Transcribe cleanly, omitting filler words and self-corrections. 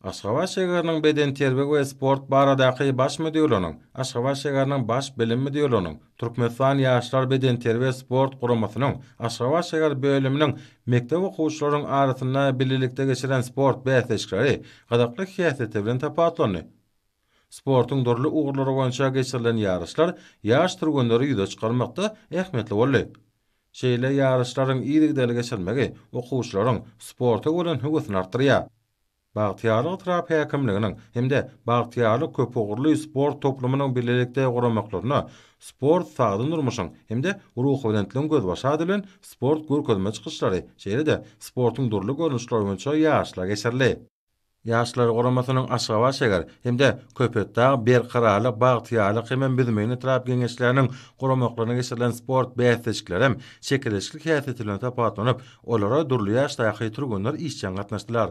Aşgabat şägeriniň Bedenterbiýe we sport baradaky baş müdirliginiň, Aşgabat şägeriniň Baş bilim müdirliginiň, Türkmenistan Ýaşlar bedenterbiýe-sport guramasynyň Aşgabat şäher bölüminiň mekdep okuwçylaryň arasynda bilelikde geçiren sport bäsleşikleri gyzykly häsiýeti bilen tapawutlandy. Sportuň dürli ugurlary boýunça geçirilen ýaryşlar ýaş türgenleri ýüze çykarmakda ähmiýetli boldy. Şeýle ýaryşlaryň yzygiderli geçirilmegi okuwçylaryň sporta bolan höwesini artdyrýar. Bagtyýarlyk etrap häkimliginiň hem-de Bagtyýarlyk köpugurly sport toplumynyň bilelikde guramaklarynda Sport sagdyn durmuşyň hem-de ruhubelentligiň gözbaşy ady bilen sport görkezme çykyşlary, şeýle-de sportuň dürli görnüşleri boýunça ýaryşlar geçirildi. Ýaşlar guramasynyň Aşgabat şäher hem-de Köpetdag, Berkararlyk, Bagtyýarlyk hemem Büzmeýin etrap Geňeşleriniň guramaklarynda geçirilen sport bäsleşikleri hem çekeleşikli häsiýeti bilen tapawutlanyp, olara dürli ýaşdaky türgenler işjeň gatnaşdylar.